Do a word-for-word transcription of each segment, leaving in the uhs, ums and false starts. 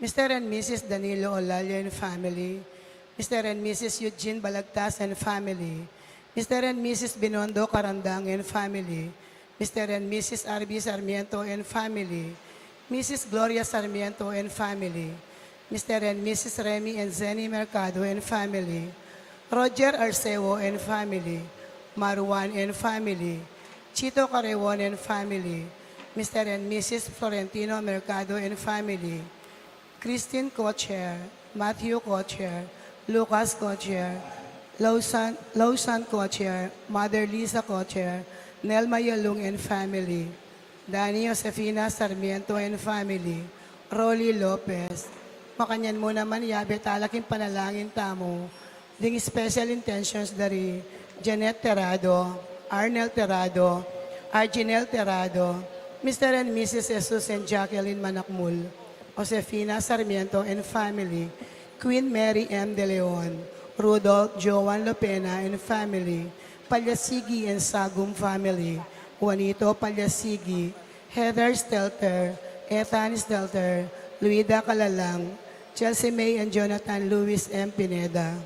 Mister and Missus Danilo Olalia and family, Mister and Missus Eugene Balagtas and family, Mister and Missus Binondo Karandang and family, Mister and Missus R B Sarmiento and family, Missus Gloria Sarmiento and family, Mister and Missus Remy and Zenny Mercado and family, Roger Arceo and family, Marwan and family, Chito Carreon and family, Mister and Missus Florentino Mercado and family, Christine Cocher, Matthew Cocher, Lucas Cocher, Lausan, Lausan Cocher, Mother Lisa Cocher, Nelma Yalung and family, Danny Josefina Sarmiento and family, Rolly Lopez. Makanyan mu naman, yabe tala king panalangin tamu ding special intentions dari Janet Terrado, Arnel Terrado, Arginel Terrado, Mister and Missus Jesus and Jacqueline Manakmul, Josefina Sarmiento and family, Queen Mary M. De Leon, Rudolph Joan Lopena and family, Palyasigi and Sagum family, Juanito Palyasigi, Heather Stelter, Ethan Stelter, Luida Calalang, Chelsea May and Jonathan Luis M. Pineda.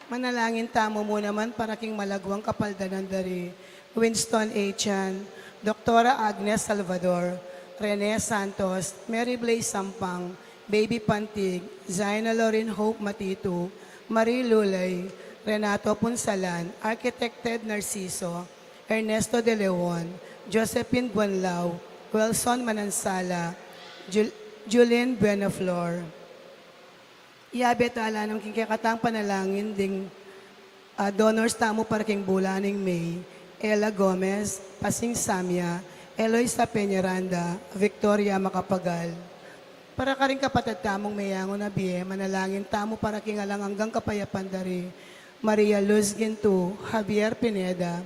Manalangin tamu mu naman para king malagwang kapaldanan dari Winston A. Chan, Doktora Agnes Salvador, Rene Santos, Mary Blaze Sampang, Baby Pantig, Zaina Lorin Hope Matitu, Marie Lulay, Renato Punsalan, Architect Ted Narciso, Ernesto De Leon, Josephine Buenlao, Wilson Manansala, Jul-, Julien Buenaflor. Yabe tala nang king kekatang panalangin ding, ah, donors tamu para king bulan ning May, Ella Gomez, Pasing Samia, Eloisa Peñaranda, Victoria Macapagal. Para karing kapatad tamung meyangu na bie, manalangin tamu para king alang anggang kapayapan dari Maria Luz Gintu, Javier Pineda,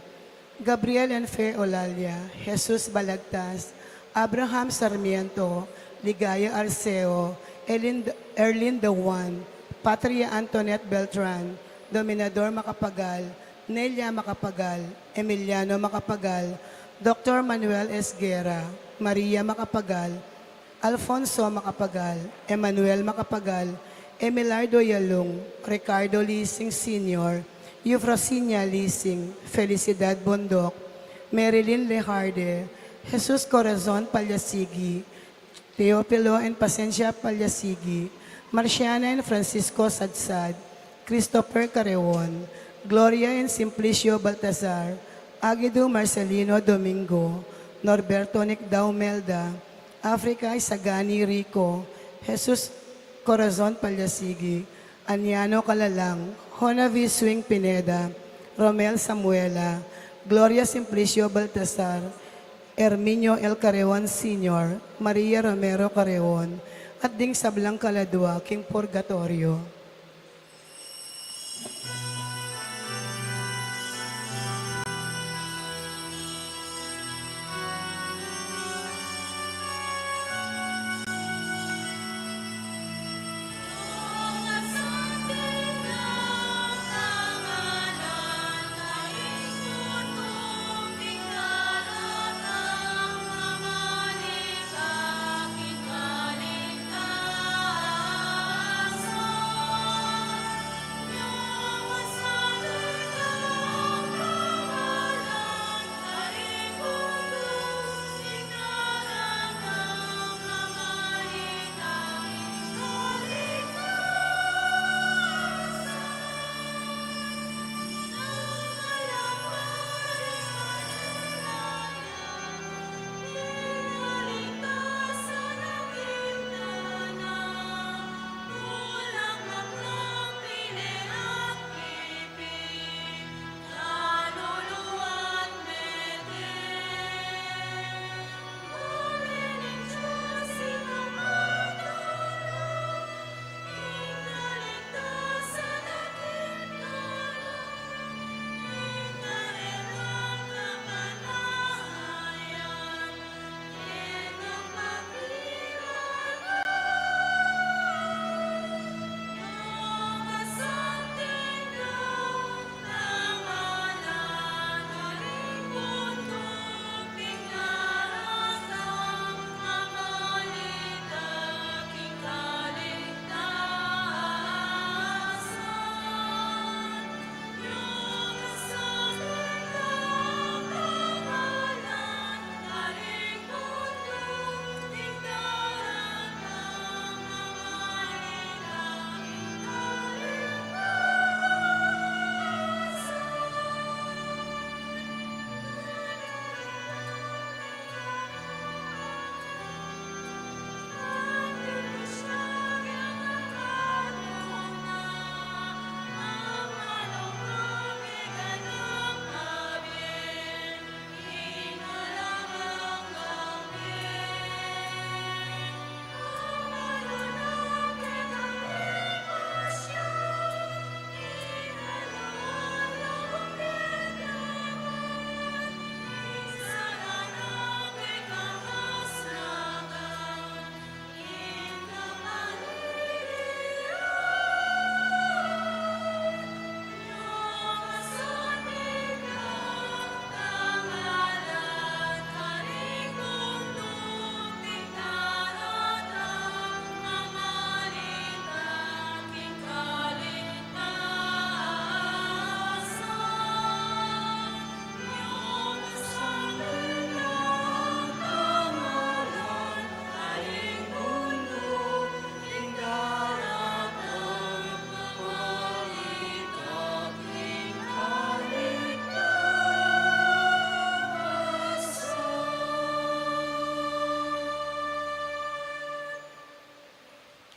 Gabriel and Fe Olalia, Jesus Balagtas, Abraham Sarmiento, Ligaya Arceo, Elin-, Erlinda Juan, Patria Antoinette Beltran, Dominador Macapagal, Nelia Macapagal, Emiliano Macapagal, Doktor Manuel Esguerra, Maria Macapagal, Alfonso Macapagal, Emmanuel Macapagal, Emilardo Yalung, Ricardo Lising Senior, Eufrosinia Lising, Felicidad Bondoc, Marilyn Lejarde, Jesus Corazon Palyasigi, Teofilo and Pasencia Palyasigi, Marciana and Francisco Sadsad, Christopher Carreon, Gloria and Simplicio Baltazar, Aguido Marcelino Domingo, Norberto Nicdao Melda, Africa Isagani Rico, Jesus Corazon Palyasigi, Aniano Calalang, Honavi Swing Pineda, Romel Samuela, Gloria Simplicio Baltasar, Herminio L. Carreon Senior, Maria Romero Carreon, at ding sablang kaladua king purgatorio.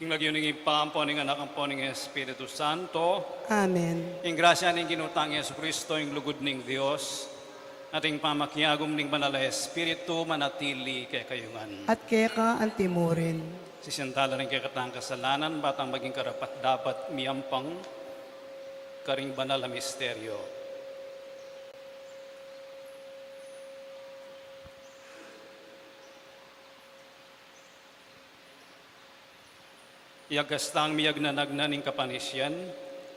Ing lagyu ning Ibpa, ampo ning Anak, ampo ning Espiritu Santo. Amen. Ing grasya ning Ginu tang Jesucristo, ing lugud ning Dios, at ing pamakiagum ning Banal a Espiritu manatili kekayu ngan. At keka antimurin. Sisian tala ring kekatang kasalanan, ba tang maging karapat-dapat miyampang karing banal a misteryo. Iyagkas tang miyagnanagnan ing kapanisian.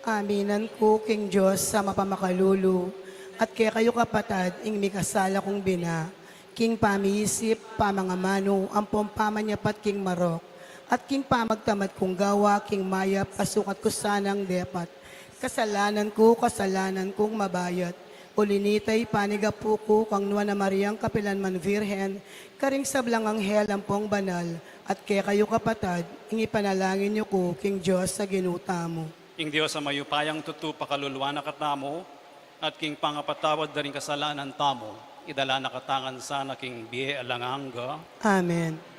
Aminan ku king Dios a mapamakalulu, at kekayu kapatad ing mikasala kung bina, king pamiisip, pamangamanu, ampong pamanyapat king marok, at king pamagtamad kung gawa king mayap a sukat ku sanang depat. Kasalanan ku, kasalanan kung mabayat. Uli nita, ipanigapu ku kang Nuan a Mariang kapilan man Virgen, karing sablang anghel ampong banal, at kekayu kapatad, ing ipanalangin yu ku king Dios a Ginu tamu. Ing Dios a mayupayang tutu pakaluluan na katamu, at king pangapatawad da ring kasalanan tamu, idala na katamu ngan sana king bie alang angga. Amen.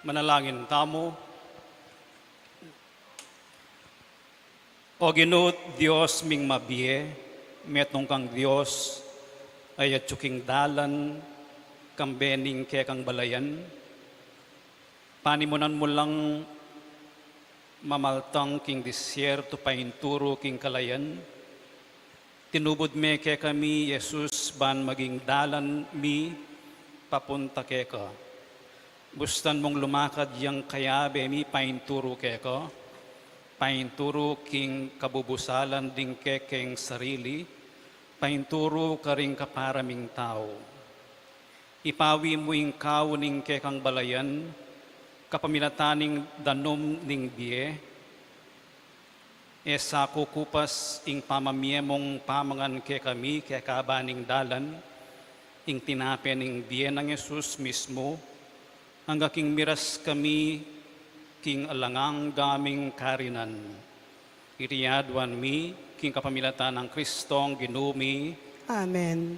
Manalangin tamu. O Ginu, Dios ming mabie, metung kang Dios a atyu king dalan, kambe ning kekang balayan. Panimunan mu lang mamaltang king disyertu painturu king kalayan. Tinubud me kekami i Jesus ban maging dalan mi papunta keka. Bustan mung lumakad yang kayabe mi painturu keka, painturu king kabubusalan ding kekeng sarili, painturu karing kapara ming tau. Ipawi mu ing kaun ning kekang balayan, kapamilatan ning danum ning bie, e sa kukupas ing pamamie mung pamangan kekami kekaba ning dalan, ing tinape ning bie nang Jesus mismu, angga king miras kami king alang angga ming karinan. Iti aduan mi king kapamilatan nang Kristong Ginu mi. Amen.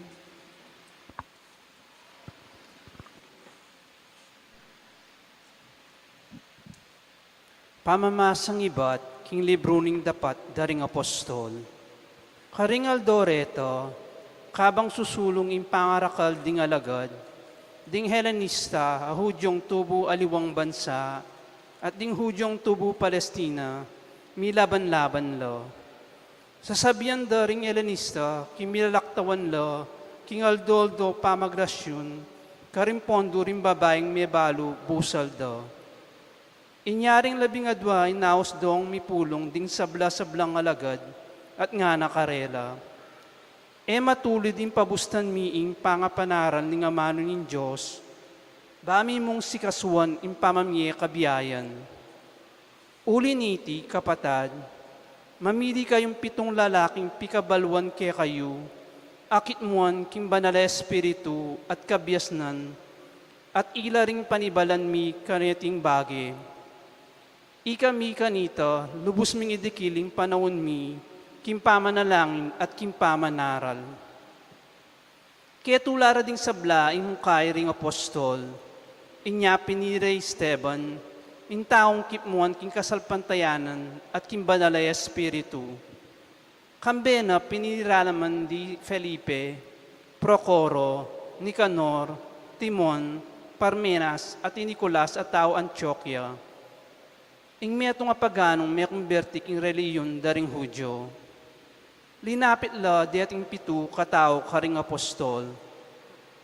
Pamamasang ibat king libru ning dapat da ring apostol. Karing aldo reta, kabang susulung ing pangarakal ding alagad, ding Helenista a Hudyong tubu aliwang bansa, at ding Hudyong tubu Palestina, milaban-laban la. Sasabian da ring Helenista king milalaktawan la king aldo-aldo pamagrasyun, karing pondu ring babaing mebalu busal da. Inya ring labing adua inaus dong mipulung ding sabla-sablang alagad at ngana karela, "E matulid ing pabustan mi ing pangapanaral ning amanu ning Dios, ba mi mung sikasuan ing pamamie kabiayan." Uli niti, kapatad, mamili kayung pitung lalaking pikabaluan kekayu, a kitmuan king Banal a Espiritu at kabiasnan, at ila ring panibalan mi kareting bage. Ikami kanita, lubus ming idikil ing panaun mi king pamanalangin at king pamanaral. Ketula ra ding sabla ing mungkay ring apostol, inya pinili re i Esteban, ing taung kitmuan king kasalpantayanan at king Banal a Espiritu. Kambe na pinili ra naman di Felipe, Procoro, Nicanor, Timon, Parmenas, at i Nicolas a tau Antioquia. Ing metung a paganung mekumberte king relihiyon da ring Hudyo. Linapit la deting pitu katau karing apostol.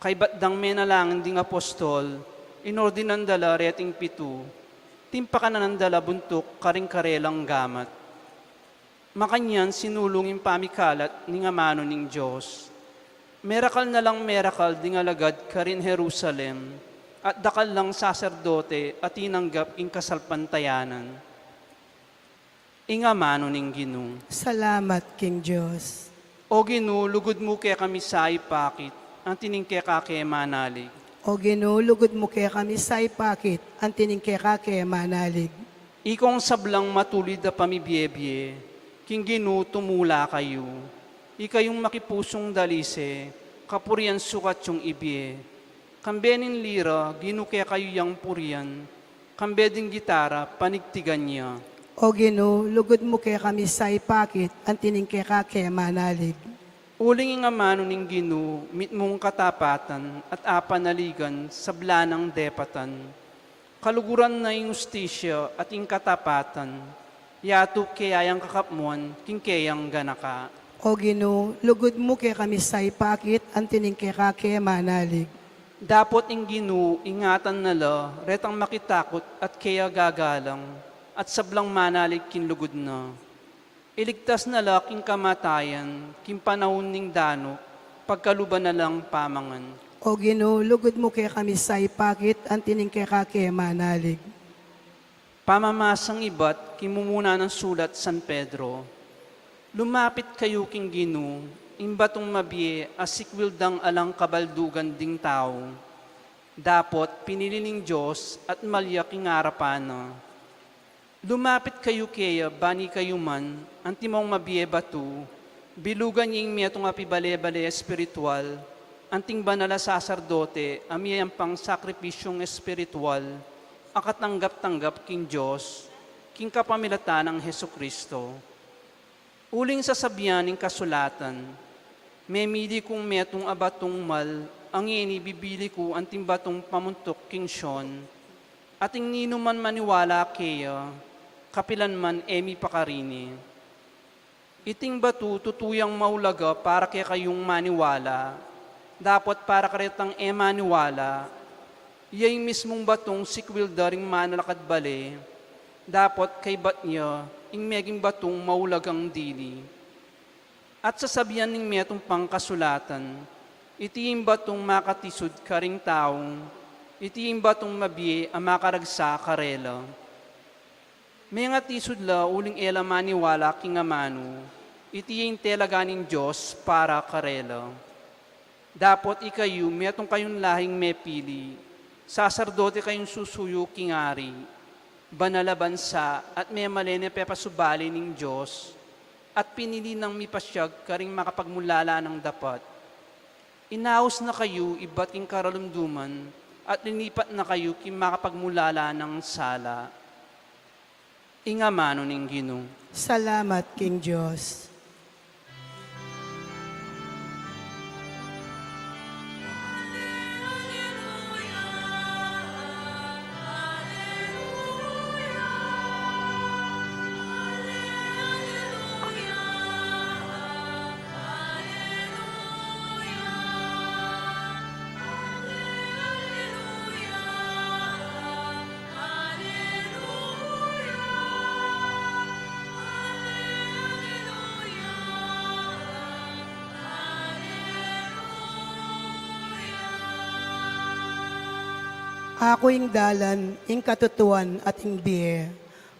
Kaybat dang menalangin ding apostol, inordinan da la reting pitu, timpakanan da la buntuk karing karelang gamat. Makanyan sinulung ing pamikalat ning amanu ning Dios. Merakal na lang merakal ding alagad karin Jerusalem, at dakal lang saserdote a tinanggap ing kasalpantayanan. Ing amanu ning Ginu. Salamat king Dios. O Ginu, lugud mu kekami sa ipakit, anti ning keka ke manalig. O Ginu, lugud mu kekami sa ipakit, anti ning keka ke manalig. Ikong sablang matulid a pamibiebie, king Ginu tumula kayu. Ikayung makipusung dalise, kapurian sukat yung ibie. Kambe ning lira, Ginu kekayu yang purian, kambe ding gitara, panigtigan ya. O Ginu, lugud mu kekami sa ipakit, anti ning keka ke manalig. Uling ing amanu ning Ginu, mitmung katapatan, at apanaligan, sabla nang depatan. Kaluguran na ing ustisya at ing katapatan, yatu keya yang kakapmuan, king keyang ganaka. O Ginu, lugud mu kekami sa ipakit, anti ning keka ke manalig. Dapot ing Ginu, ingatan na la, retang makitakut at keya gagalang, at sablang manalig king lugud na. Iligtas na la king kamatayan, king panaun ning danup, pagkaluban na lang pamangan. O Ginu, lugud mu kekami sa ipakit, anti ning keka ke manalig. Pamamasang ibat king mumuna nang sulat San Pedro. Lumapit kayu king Ginu, ing batung mabie a sikwil dang alang kabaldugan ding tau. Dapot pinili ning Dios at malya king arapan na. Lumapit kayu keya, bani kayu man, antimong mabie batu, bilugan ye ing metung a pibale-bale espiritual, anting banal a saserdote, a miyayampang sakripisyung espiritual, a katanggap-tanggap king Dios, king kapamilatan nang Jesucristo. Uling sasabian ning kasulatan, "Memili kung metung a batung mal, a ngeni bibili ku anting batung pamuntuk king Sion, at ing ninuman maniwala keya, kapilan man e mipakarini." Iting batu tutu yang maulaga para kekayung maniwala, dapot para karetang e maniwala, iya ing mismung batung sikwil da ring manalakad bale, dapot kaybat ya ing meging batung maulagang dili. At sasabian ning metung pang kasulatan, "Iti ing batung makatisud karing tau, iti ing batung mabie a makaragsa karela." Mengatisud la uling e la maniwala king amanu, iti ing telaga ning Dios para karela. Dapot ikayu, metung kayung lahing mepili, saserdote kayung susuyu king ari, banal a bansa, at memalen a pepasubali ning Dios, at pinili nang mipasiag karing makapagmulala nang dapat. Inaus na kayu ibat king karalumduman, at linipat na kayu king makapagmulala nang sala. Ing amanu ning Ginu. Salamat king Dios. Aku ing dalan, ing katutuan, at ing bie.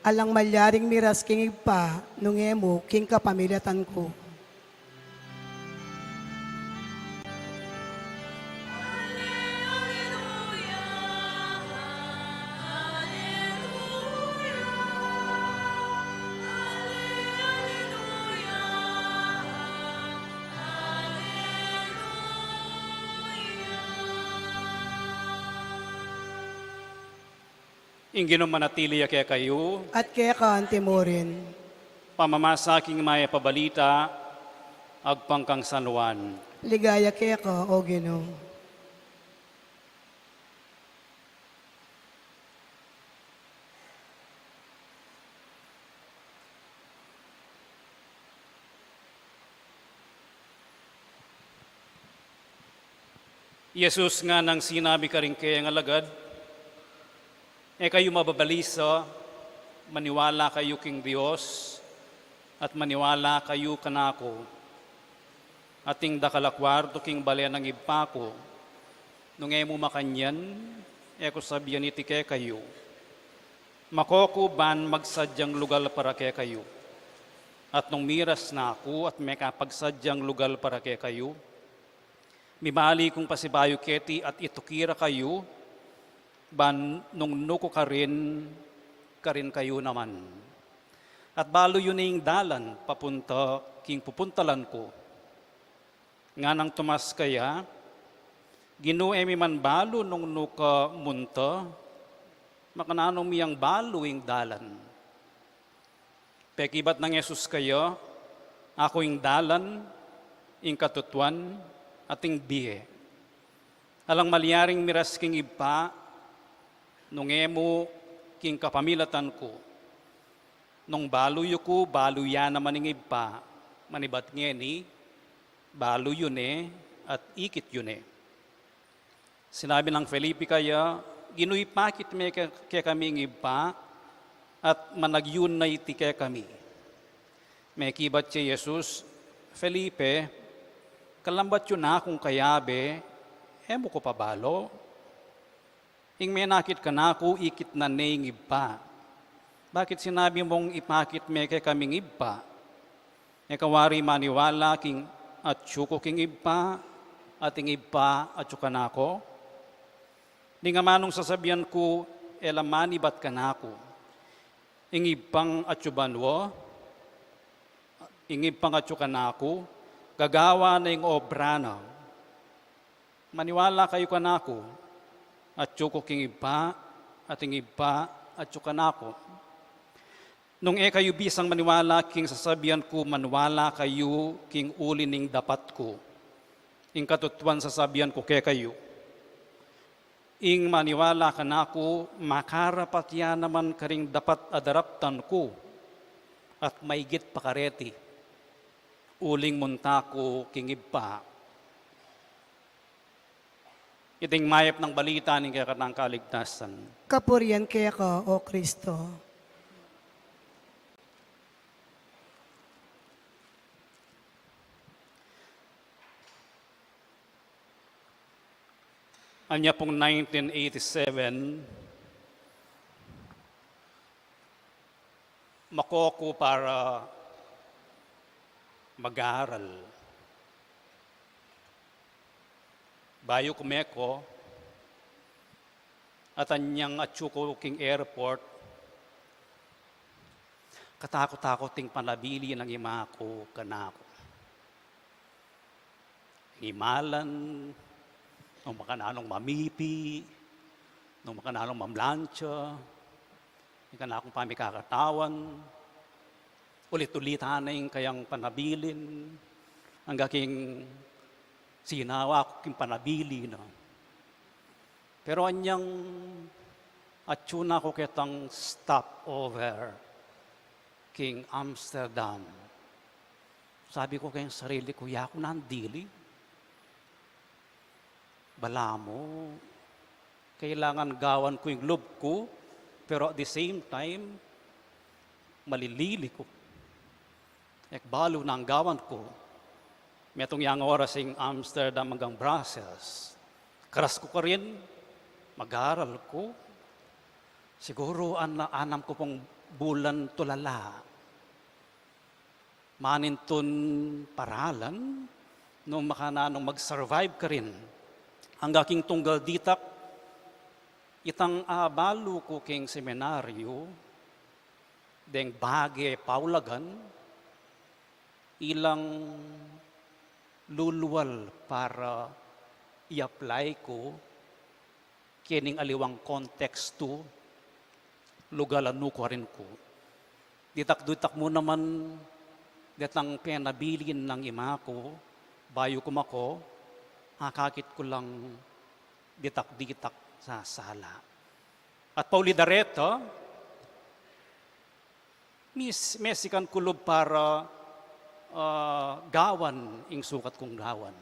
Alang malyaring miras king Ibpa, nung e mu king kapamilatan ku. Ing Ginu manatili ya kekayu. At keka antimurin. Pamamasa king Mayap a Balita agpang kang San Juan. Ligaya keka, O Ginu. I Jesus nganang sinabi karing kayang alagad, "E kayu mababalisa, maniwala kayu king Dios, at maniwala kayu kanaku. Ating dakal a kuartu king bale nang Ibpa ku. Nung e mu makanyan, e ku sabian iti kekayu. Mako ku ban magsadyang lugal para kekayu. At nung miras na ku at mekapagsadyang lugal para kekayu, mibali kung pasibayu keti at ituki ra kayu, ban nung nu ku karin, karin kayu naman. At balu yu ne ing dalan papunta king pupuntalan ku." Nganang Tomas kaya, "Ginu, e mi man balu nung nu ka munta, makananu mi yang balu ing dalan?" Pekibat nang Jesus kaya, "Aku ing dalan, ing katutuan, at ing bie. Alang malyaring miras king Ibpa, nung e mu king kapamilatan ku. Nung balu yu ku, balu ya naman ing Ibpa, manibat ngeni, balu yu ne, at ikit yu ne." Sinabi nang Felipe kaya, "Ginu, ipakit me ke-, kekami ing Ibpa, at managyu na iti kekami." Mekibat ya i Jesus, "Felipe, kalambat yu na kung kayabe, e mu ku pa balu? Ing menakit kanaku, ikit na ne ing Ibpa. Bakit sinabi mung ipakit me kekami ing Ibpa? E ka wari maniwala king atyu ku king Ibpa, at ing Ibpa atyu kanaku? Ding amanung sasabian ku, e la manibat kanaku. Ing Ibpang atyu banua, ing Ibpang atyu kanaku, gagawan na ing obra na. Maniwala kayu kanaku, atyu ku king Ibpa, At ing Ibpa, atyu kanaku. Nung e kayu bisang maniwala king sasabian ku, maniwala kayu king uli ning dapat ku. Ing katutuan sasabian ku kekayu, ing maniwala kanaku, makarapat ya naman karing dapat a daraptan ku, at maigit pa kareti, uling munta ku king Ibpa. Iting mayap nang balita ning kekatang kaligtasan. Kapurian keka, O Kristo. Anya pung nineteen eighty-seven, mako ku para mag-aral. Bayu ku meko, at anyang atyu ku king airport, katakut-takut ing panabilin nang ima ku kanaku. Ngimalan, nung makananung mamipi, nung makananung mamlantsa, ing kanakung pamikakatawan, ulit-ulitan na ing kayang panabilin, angga king sinawa ku king panabilin na. Pero anyang atyu na ku ketang stopover king Amsterdam, sabi ku keng sarili ku, "Ya ku nang dili. Balamu, kailangan gawan ku ing lub ku, pero at the same time, malilili ku. E ku balu nung gawan ku." Metung yang oras ing Amsterdam anggang Brussels. Karas ku karin, mag-aral ku. Siguru an-, anam ku pung bulan tulala. Manintun paralan, nung makananung mag-survive karin. Angga king tunggal ditak, itang abalu ku king seminaryu, deng bage paulagan, ilang lulual para i-apply ku, kening aliwang kontekstu, lugal a nukarin ku. Ditak-ditak mu naman, detang penabilin nang ima ku, bayu ku mako, akakit ku lang ditak-ditak sasala. At pauli da reta, mis-, mesikan ku lub para, ah, gawan ing sukat kung gawan.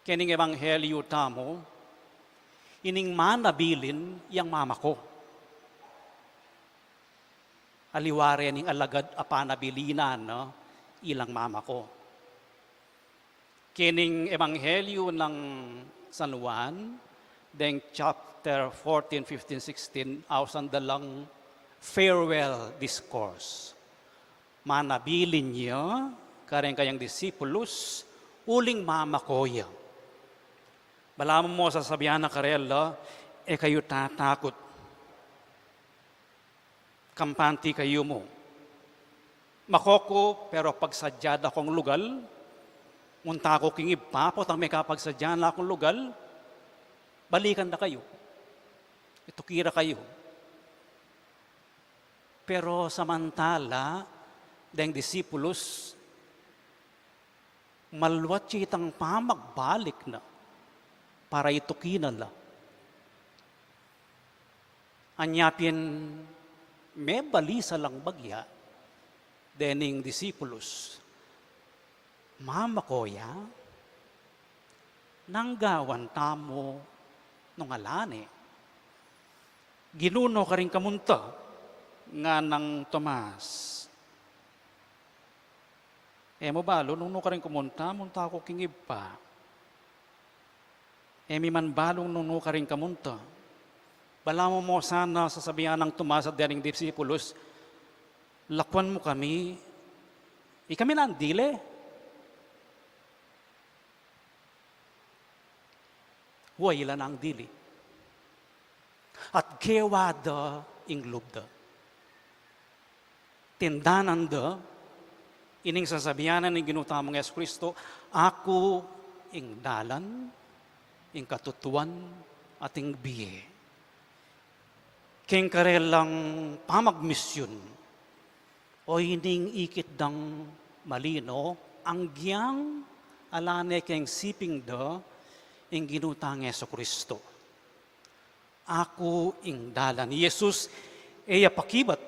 Kening ebanghelyu tamu, ining manabilin yang mama ku. Aliwa re ning alagad a panabilinan, no? Ilang mama ku. Kening ebanghelyu nang San Juan, deng chapter fourteen, fifteen, sixteen, ausan da lang farewell discourse. Manabilin ya kareng kayang disipulus, uling mama ku ya. Balamu mo sasabian na karela, "E kayu tatakut. Kampante kayu mu. Mako ku, pero pagsadya da kung lugal, munta ku king Ibpa, potang mekapagsadya na kung lugal, balikan da kayu. Ituki da kayu." Pero samantala, deng disipulus, maluat ya itang pamagbalik na para ituki na la. Anya pin mebalisa lang bagya dening disipulus, "Mama ku ya, nanu gawan tamu nung ala ne?" "Ginu, nu karin ka munta?" nganang Tomas. "E mu balu nung nu karin ku munta, munta ku king Ibpa. E mi man balu nung nu karin ka munta." Balamu mo sana sasabian nang Tomas at dening disipulus, "Lakuan mu kami, ikami nang dili." Wa ila nang dili. At gewa da ing lub da. Tindanan da ining sasabian ning Ginu tamung Jesucristo, "Aku ing dalan, ing katutuan, at ing bie. Keng karelang pamagmisyun, o ining ikit dang malino, anggyang ala ne keng siping da ing Ginu tang Jesu Kristo. Aku ing dalan. I Jesus, e ya pakibat.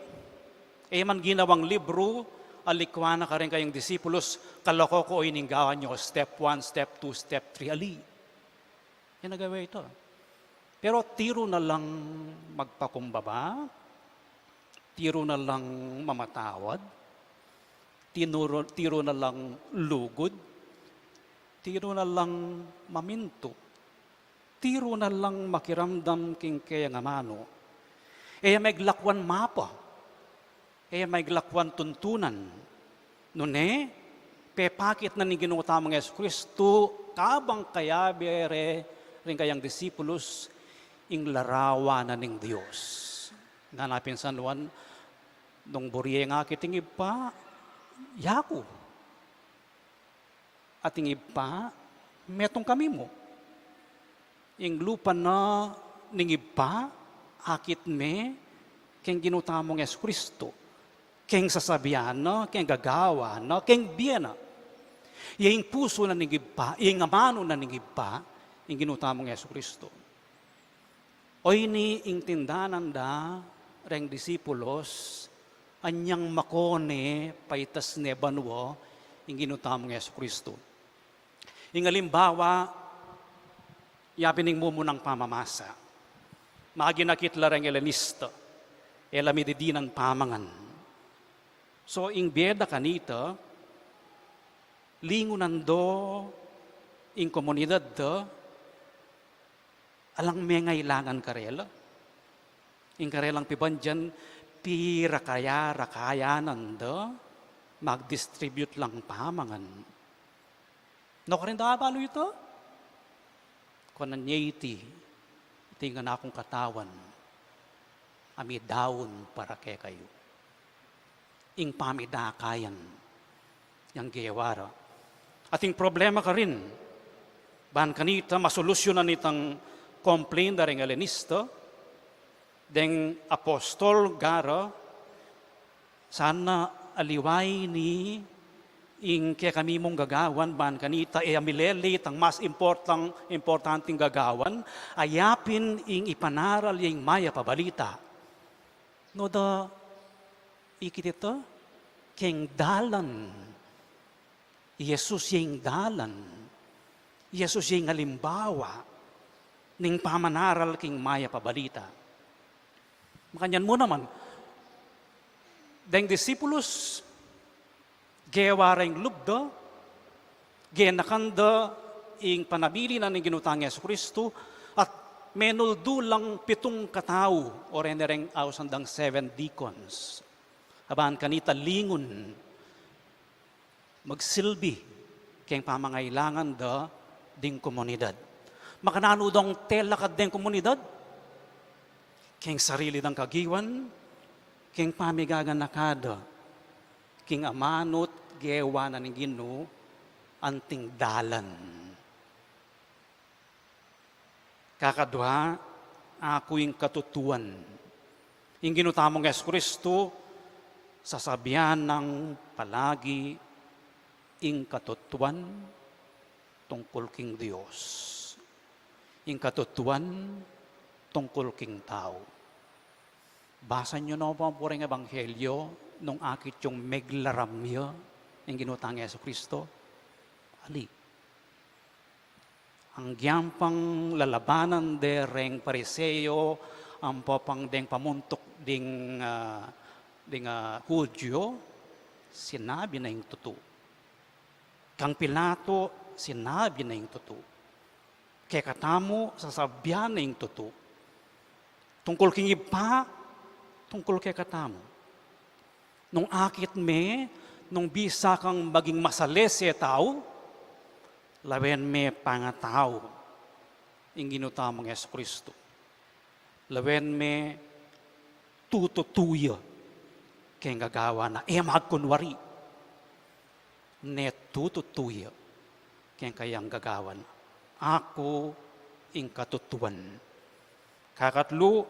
E ya man ginawang libru, alikwan na karing kayang disipulus, kalako ku o ining gawan yu, step one, step two, step three, ali. E na gawe ita. Pero tiru na lang magpakumbaba, tiru na lang mamatawad, tinuro, tiru na lang lugud, tiru na lang mamintu, tiru na lang makiramdam king keyang amanu. E ya meglakwan mapa, e ya meglakwan tuntunan. Nune, pepakit na ning Ginu tamung Jesu Kristo, kabang kayabe re ring kayang disipulus, ing larawan na ning Dios. Ngana pin San Juan, nung buri ye ing akit ning Ibpa, yaku. At ing Ibpa, metung kami mu. Ing lupa na ning Ibpa, akit me, keng Ginu tamung Jesu Kristo. Keng sasabian na, keng gagawan na, keng bie na. Ing pusu na ning Ibpa, ing amanu na ning Ibpa, ing Ginu tamung Jesu Kristo. O ini ing tindanan da reng disipulus, anyang makone paitas ne banua ing Ginu tamung Jesu Kristo. Ing alimbawa, yapin ing mumunang pamamasa. Maginakit la reng Helenista, e la mididinan pamangan. So, ing bie da kanita, lingunan do ing komunidad da, alang mengailangan karela. Ing karelang pibandian, pirakaya-rakayanan da, mag-distribute lang pamangan. No karin da abalu ita? Kuanan ye iti, iti ngan akung katawan, a midaun para kekayu. Ing pamidakayan yang gewa ra. At ing problema karin, ban kanita masolusyunan itang complaint da reng Helenista, deng apostol gara, sana aliwa ini ing kekami mung gagawan ban kanita, e ya milele itang mas importante, importanteng gagawan, a yapin ing ipanaral ya ing mayap a balita. No da ikit ita, keng dalan. I Jesus ya ing dalan. I Jesus ya ing alimbawa ning pamanaral king mayap a balita. Makanyan mu naman, deng disipulus, gewa ra ing lub da, genakan da ing panabilin na ning Ginu tang Jesu Kristo, at menuldu lang pitung katau, o reni reng ausan dang seven deacons. A ban kanita lingun, magsilbi keng pamangailangan da ding komunidad. Makananu dang telakad deng komunidad? Keng sarili dang kagiwan, keng pamigaganaka da king amanut gewa na ning Ginu anting dalan. Kakadua, aku ing katutuan. Ing Ginu tamung Jesu Kristo, sasabian nang palagi ing katutuan tungkul king Dios. Ing katutuan tungkul king tau. Basan yu no pu reng ebanghelyo nung akit yung meglaram ya ing Ginu tang Jesu Kristo. Ali. Anggiyang pang lalabanan de reng Pariseo, ampo pang deng pamuntuk ding, ah, ding, ah, Hudyo, sinabi na ing tutu. Kang Pilato, sinabi na ing tutu. Kekatamu, sasabian na ing tutu. Tungkul king Ibpa, tungkul kekatamu. Nung akit me, nung bisa kang maging masalese tau, lawen me pangatau ing Ginu tamung Jesu Kristo. Lawen me tututu ya keng gagawan na, e magkunwari. Ne tututu ya keng kayang gagawan. Aku ing katutuan. Kakatlu,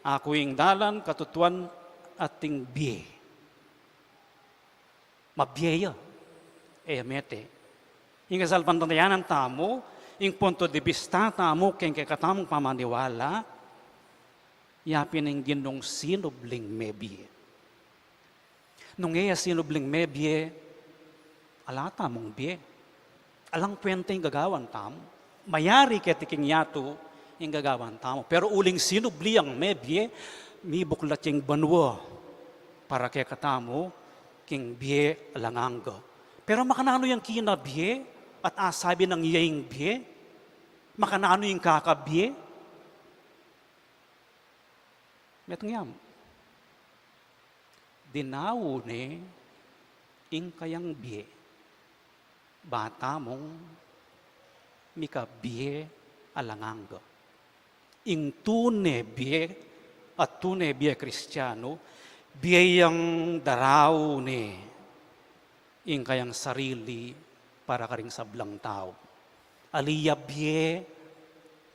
Aku ing dalan, katutuan, at ing bie. Mabie ya, e mete. Ing kasalpantayanan tamu, ing punto de bista tamu, keng kekatamung pamaniwala, ya pin ing Ginung sinubling mebie. Nung e ya sinubling mebie, ala tamung bie. Alang kwenta ing gagawan tamu. Mayari keti king yatu ing gagawan tamu. Pero uling sinubli yang mebie, mibuklat ya ing banua para kekatamu king bie alang angga. Pero makananu yang kinabie at asabi nang iya ing bie? Makananu ing kakabie? Metung ya mu. Dinau ne ing kayang bie. Ba tamung mikabie alang angga. Ing tune bie at tune bie Kristianu, bie yang darau ne ing kayang sarili para karing sablang tau. Ali ya bie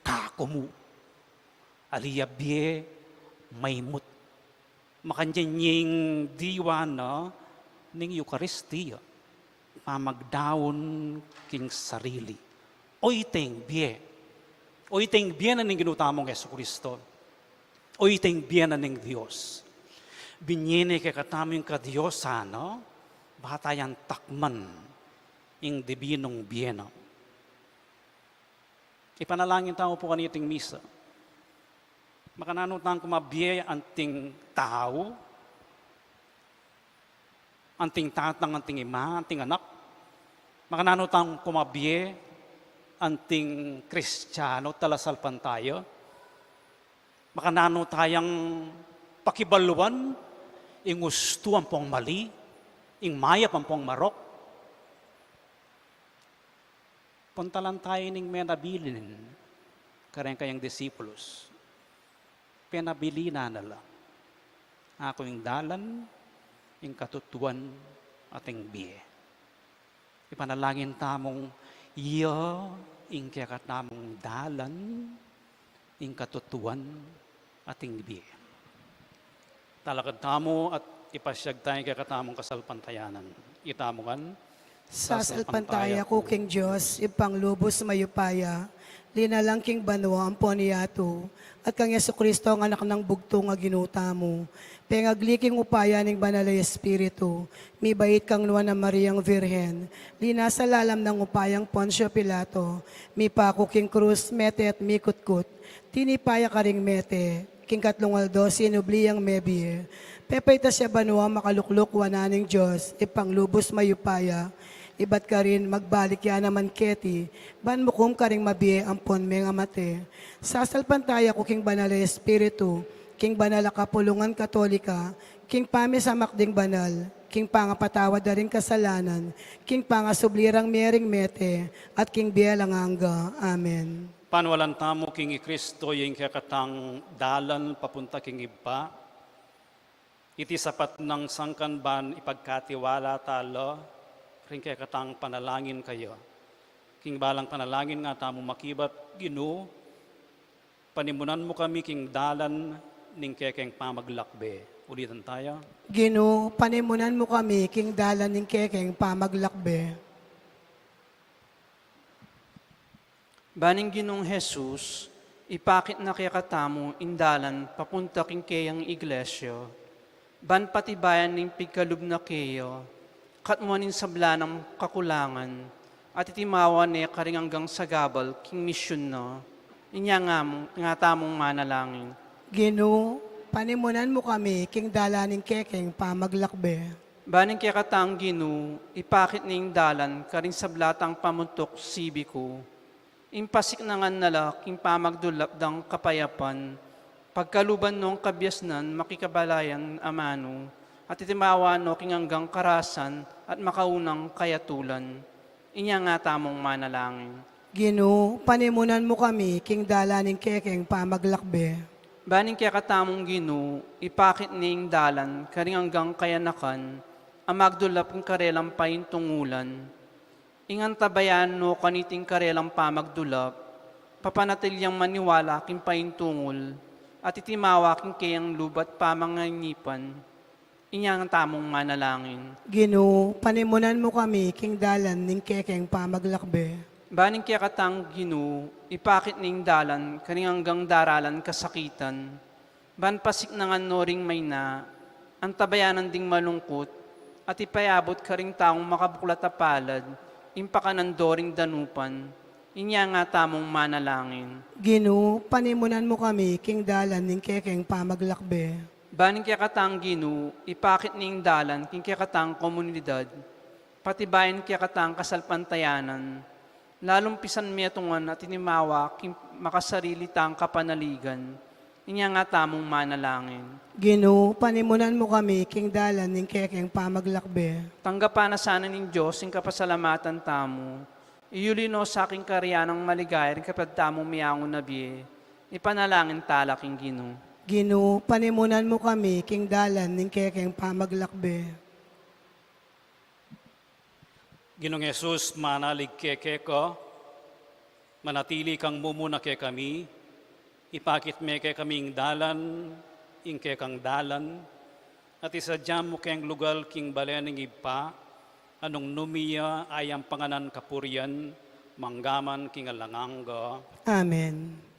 kakumu. Ali ya bie maimut. Makanyan ya ing diwa na ning Eukaristia, pamagdaun king sarili. Oyteng bie. Oyteng bie na ning Ginu tamung Jesucristo. Oyteng bie na ning Dios. Binie ne kekatamu ing kadiosan na, ba ta yang takman ing dibinung bie na. Ipanalangin tamu pu kaniting misa. Makananu tang kumabie anting tau, anting tatang, anting ima, anting anak. Makananu tang kumabie anting Kristianu, talasalpantaya. Makananu tayang pakibaluan ing ustu ampong mali, ing mayap ampong marok. Puntalan tayu ning menabilin kareng kayang disipulus. Penabilinan na la, "Aku ing dalan, ing katutuan, at ing bie." Ipanalangin tamung iya ing kekatamung dalan, ing katutuan, at ing bie. Talakad tamu at ipasyag taya ing kekatamung kasalpantayanan. Itamu ngan. Sasalpantaya ku king Dios, Ibpang lubus mayupaya, linalang king banua ampon yatu, at kang Jesucristo a Anak nang bugtung a Ginu tamu, pengagli king upaya ning Banal a Espiritu, mibait kang Nuan a Mariang Virgen, linasa lalam nang upayang Poncio Pilato, mipaku king krus, mete at mikutkut, tinipa ya karing mete, king katlung aldo sinubli yang mebie. Pepaitas ya banua, makalukluk wanan ning Dios, Ibpang lubus mayupaya, ibat karin magbalik ya naman keti, ban mukum karing mabie ampon mengamate. Sasalpantaya ku king Banal a Espiritu, king banal a kapulungan Katolika, king pamisamak ding banal, king pangapatawad da ring kasalanan, king pangasubli rang mie ring mete, at king bie alang angga. Amen. Paniwalan tamu king i Kristo ing kekatang dalan papunta king Ibpa. Iti sapat nang sangkan ban ipagkatiwala tala ring kekatang panalangin kaya. King balang panalangin nga tamu makibat, Ginu, panimunan mu kami king dalan ning kekeng pamaglakbe. Ulitan taya. Ginu, panimunan mu kami king dalan ning kekeng pamaglakbe. Ban ing Ginung Jesus, ipakit na kekatamu ing dalan papunta king keyang iglesia, ban patibayan ning pigkalub na keya, katmuan ning sabla nang kakulangan, at itimawa ne karing anggang sagabal king misyun na. Inya nga mu, nga tamung manalangin. Ginu, panimunan mu kami king dalan ning kekeng pamaglakbe. Ban ing kekatang Ginu, ipakit ne ing dalan karing sabla tang pamuntuk sibiku. Ing pasiknangan na la king pamagdulap dang kapayapan, pagkaluban no ing kabiasnan makikabalayan amanu, at itimawa no king anggang karasan at makaunang kayatulan. Inya nga tamung manalangin. Ginu, panimunan mu kami king dalan ning kekeng pamaglakbe. Ban ing kekatamung Ginu, ipakit ne ing dalan karing anggang kayanakan, a magdulap king karelang paintungulan. Ing antabayanan no kaniting karelang pamagdulap, papanatili yang maniwala king paintungul, at itimawa king keyang lub at pamangainipan, inya nga tamung manalangin. Ginu, panimunan mu kami king dalan ning kekeng pamaglakbe. Ban ing kekatang Ginu, ipakit ne ing dalan karing anggang daralan kasakitan, ban pasiknangan no ring maina, antabayanan ding malungkut, at ipayabut karing taung makabuklat a palad ing pakanan do ring danupan, inya nga tamung manalangin. Ginu, panimunan mu kami king dalan ning kekeng pamaglakbe. Ban ing kekatang Ginu, ipakit ne ing dalan king kekatang komunidad, patibayan ing kekatang kasalpantayanan, lalung pisan metungan at itimawa king makasarili tang kapanaligan, inya nga tamung manalangin. Ginu, panimunan mu kami king dalan ning kekeng pamaglakbe. Tanggapan na sana ning Dios ing kapasalamatan tamu, iyuli no sa king karian nang maligaya ring kapatad tamung miyangu na bie, ipanalangin tala king Ginu. Ginu, panimunan mu kami king dalan ning kekeng pamaglakbe. Ginung Jesus, manalig kami keka, manatili kang mumuna kekami, ipakit me kekami ing dalan, ing kekang dalan, at isadya mu keng lugal king bale ning Ibpa, a nung nu mie ya panganan kapurian, mangga man king alang angga. Amen.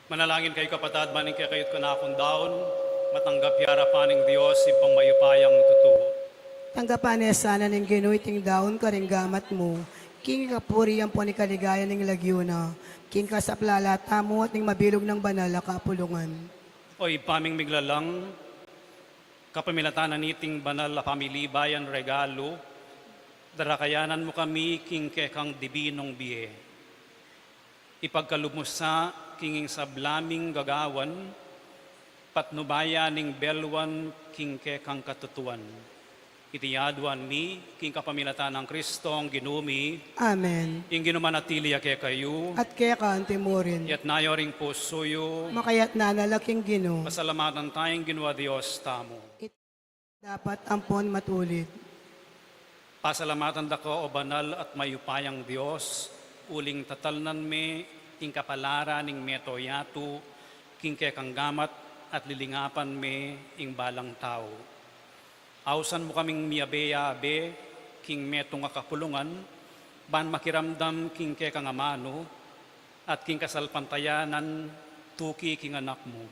Manalangin kayu, kapatad, ban ing kekayu't kanakung daun, matanggap ya arapan ning Dios, Ibpang mayupayang tutu. Tanggapan ne sana ning Ginu iting daun karing gamat mu, king kapurian ampon king kaligayan ning lagyu na, king kasaplalan tamu at ning mabilug nang banal a kapulungan. O Ibpa ming miglalang, kapamilatan na niting banal a pamilibayan regalu, darakayanan mu kami king kekang dibinung bie. Ipagkalub mu sa king ing sabla ming gagawan, patnubayan ning belwan king kekang katutuan. Iti aduan mi king kapamilatan nang Kristong Ginu mi. Amen. Ing Ginu manatili ya kekayu. At keka antimurin. Itas yu ring pusu yu. Makatas na la king Ginu. Pasalamatan taya ing Ginu a Dios tamu. Dapat ampon matulid. Pasalamatan da ka, o banal at mayupayang Dios, uling tatalnan me ing kapalaran ning metung yatu king kekang gamat at lilingapan me ing balang tau. Ausan mu kaming miyabe-yabe king metung a kapulungan, ban makiramdam king kekang amanu at king kasalpantayanan tuki king Anak mu.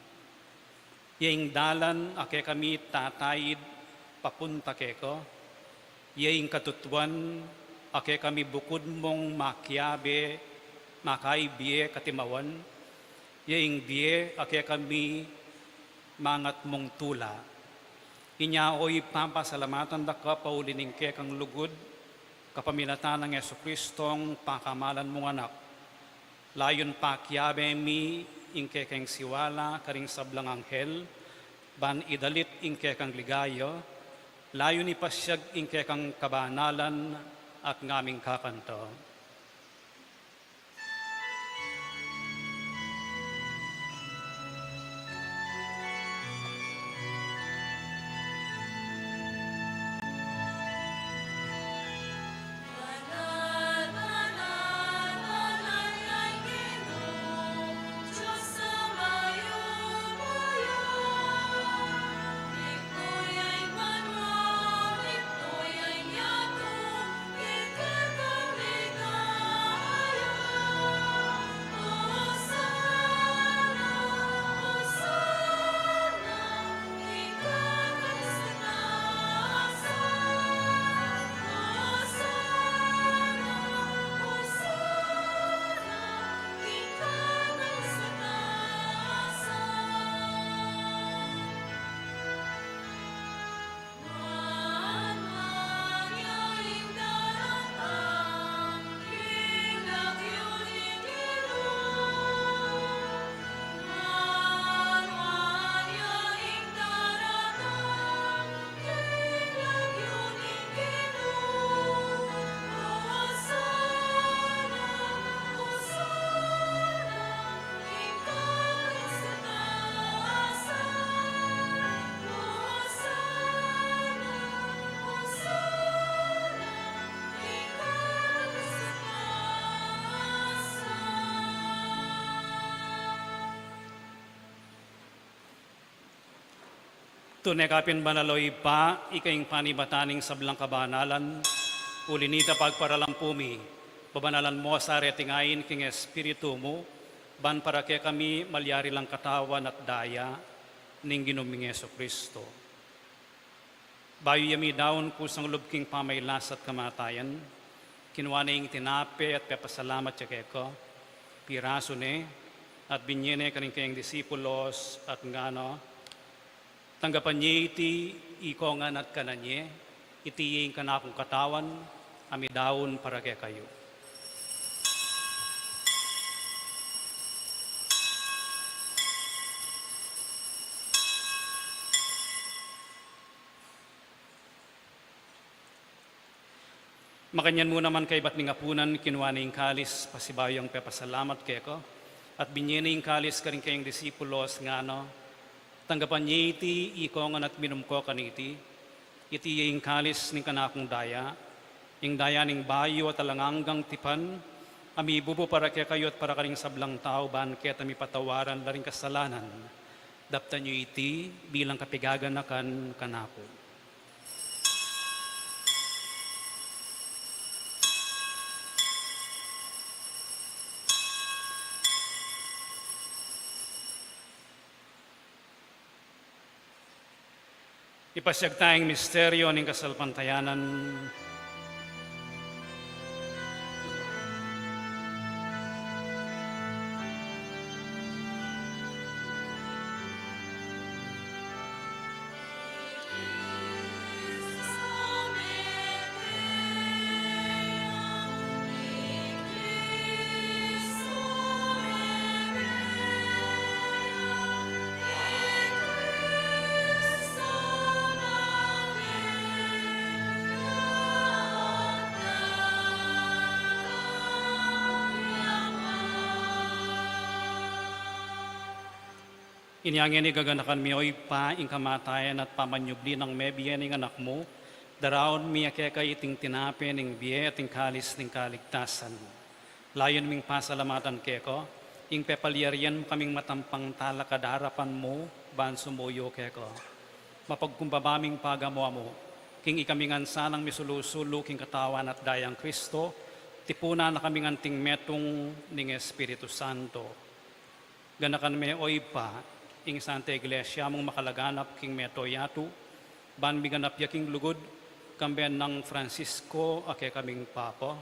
Ya ing dalan a kekami tataid papunta keka, ya ing katutuan a kekami bukud mung makiabe, makaibie katimawan, ya ing bie a kekami mangat mung tula. Inya, o Ibpa, pasalamatan da ka pauli ning kekang lugud, kapamilatan nang Jesucristong pakamalan mung Anak. Layun pakiabe mi ing kekeng siwala karing sablang anghel, ban idalit ing kekang ligaya, layun ipasiag ing kekang kabanalan at ngaming kakanta. Tune ka pin banal, o Ibpa, ika ing panibatan ning sablang kabanalan, uli nita pagparalan pu mi, babanalan mo sa reting ain king Espiritu mu, ban para kekami malyari lang katawan at daya ning Ginu ming Jesucristo. Bayu ya midaun kusang lub king pamailas at kamatayan, kinua ne ing tinape at pepasalamat ya keka, pirasu ne, at binye ne karing kayang disipulos, at ngana, tanggapan ye iti ikongan at kanan ye, iti ing kanakung katawan, a midaun para kekayu. Makanyan mu naman kaybat ning apunan, kinua ne ing kalis, pasibayu yang pepasalamat keka, at binye ne ing kalis karing kayang disipulos, ngana, tanggapan ye iti ikongan at minum ko kaniti, iti ya ing kalis ning kanakung daya, ing daya ning bayu at alang anggang tipan, a mibubu para kekayu at para karing sablang tau, ban keta mipatawaran la ring kasalanan. Daptan yu iti bilang kapigaganakan kanaku. Ipasiag taya ing misteryo ning kasalpantayanan. Inya ngeni gaganakan mi, O Ibpa, ing kamatayan at pamanyubli nang mebie ning Anak mu, daraun mi keka iting tinape ning bie at ing kalis ning kaligtasan. Layun ming pasalamatan keka ing pepalyarian mu kaming matampang talakad king arapan mu ban sumuyu keka. Mapagkumbaba ming pagamu-amu king ikami ngan sanang misulu-sulu king katawan at dayang Kristo, tipunan na kaming anting metung ning Espiritu Santo. Ganakan me, O Ibpa, ing Santa Iglesia mung makalaganap king mabilug a yatu, ban miganap ya king lugud, kambe nang Francisco a kekaming Papa,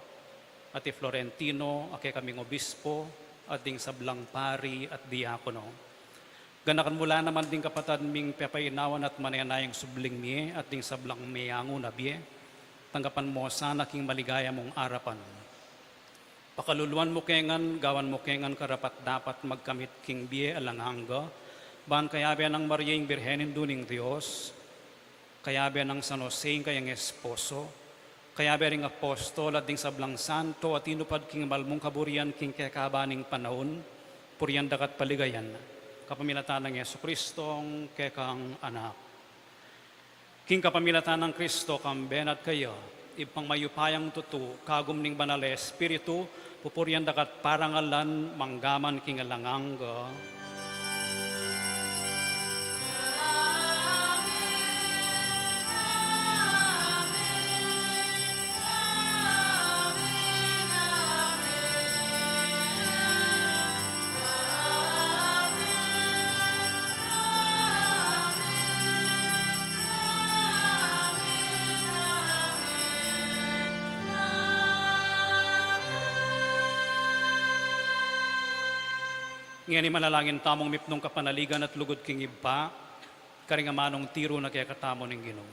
at i Florentino a kekaming Obispo, at ding sablang pari at diakono. Ganakan mu la naman ding kapatad ming pepainawan at manenayang subling mie, at ding sablang meangu na bie, tanggapan mu sana king maligaya mung arapan. Pakaluluan mu ke ngan, gawan mu ke ngan karapat-dapat magkamit king bie alang angga, ban kayabe nang Maria ing Birhen Indu ning Dios, kayabe nang San Jose ing kayang esposo, kayabe ring apostol at ding sablang santo a tinupad king malmung kaburian king kekaba ning panaun, purian daka at paligayan, kapamilatan nang Jesucristong kekang Anak. King kapamilatan nang Kristo, kambe na at kaya, Ibpang mayupayang tutu, kagum ning Banal a Espiritu, pupurian daka at parangalan manggaman king alang angga. Ngeni manalangin tamung mipnung kapanaligan at lugud king Ibpa, karing amanung tiru na kekatamu ning Ginu.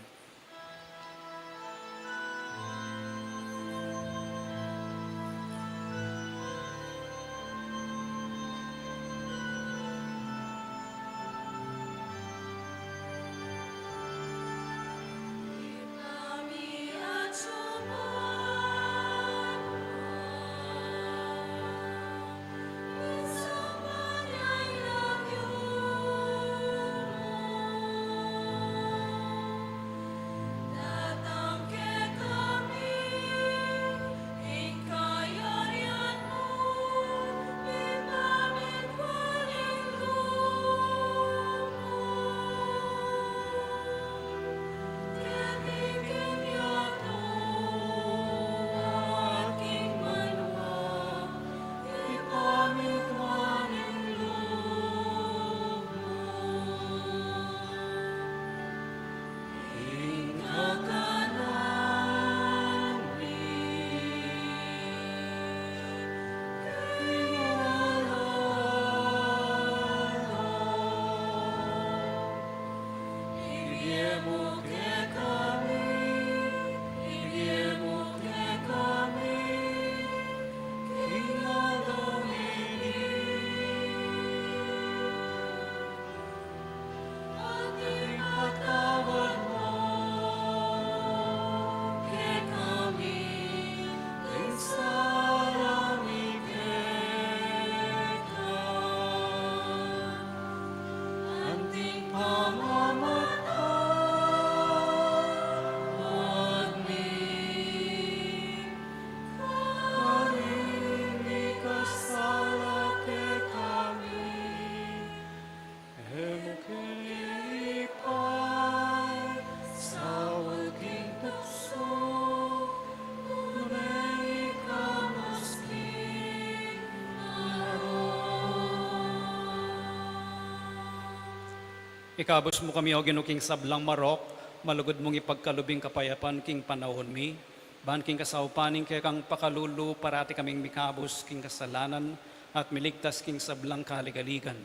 Ikabus mu kami, O Ginu, king sablang marok, Malugud mung ipagkalub ing kapayapan king panaun mi, ban king kasaupan ning kekang pakalulu parati kaming mikabus king kasalanan at miligtas king sablang kaligaligan.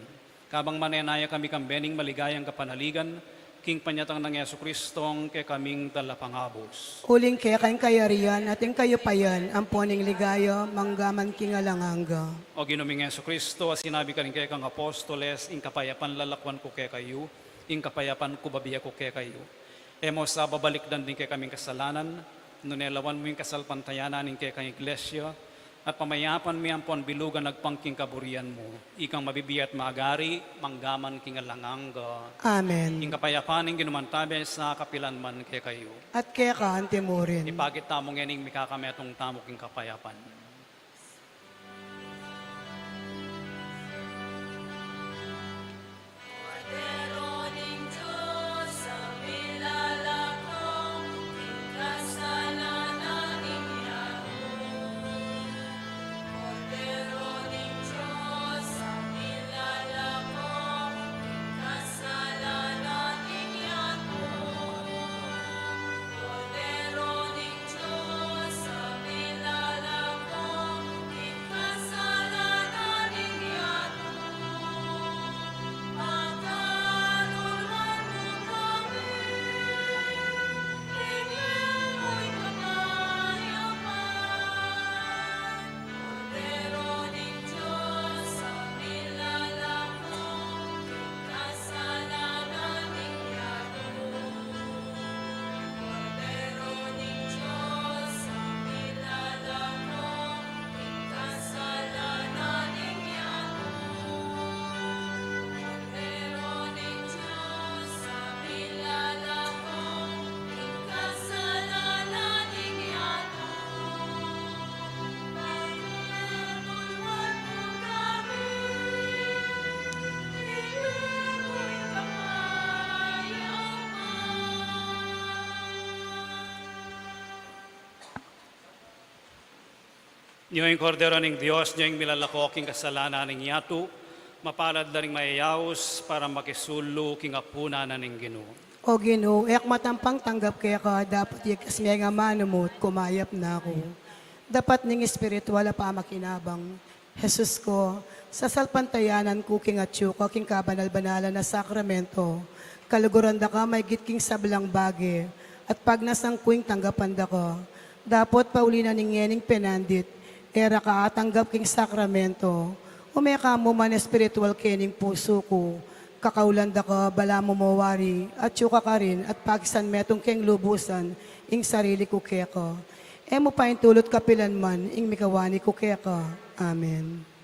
Kabang manenaya kami kambe ning maligayang kapanaligan, king panyatang nang Jesu Kristong kekaming Talapangabus. Uling keka ing kayarian at ing kayupayan, ampon ing ligaya, manggaman king alang angga. O Ginu ming Jesu Kristo, a sinabi karing kekang apostoles, ing kapayapan lalakwan ku kekayu, ing kapayapan ku bibie ku kekayu. E mu sa babalikdan ding kekaming kasalanan, nune lawan mu ing kasalpantayanan ning kekang Iglesia, at pamayapan mi ampon bilugan agpang king kaburian mu, ikang mabibie at magari, manggaman king alang angga. Amen. Ing kapayapan ning Ginu mantabe sa kapilan man kekayu. At keka anti mu rin. Ipakit tamu ngening mikakametung tamu king kapayapan. Nyo ing Kordero ning Dios, nyo ing milalako king kasalanan ning yatu, mapalad la ring mayayaus para makisulu king apunan na ning Ginu. O Ginu, e ku matampang tanggap keka, dapot ikes me ing amanu mu at kumayap na ku. Dapat ning espiritual a pamakinabang, Jesus ku, sasalpantayanan ku king atyu ka king kabanal-banalan a sakramento, kaluguran da ka maygit king sablang bage, at pagnasan ku ing tanggapan da ka. Dapot pauli na ning ngening penandit, e ra ka atanggap king sakramento, ume ka mu man espiritual kening pusu ku, kakaulan da ka balamu mo wari, atyu ka karin, at pakisan metung keng lubusan ing sarili ku keka. E mu paintulut kapilan man ing mikawani ku keka. Amen.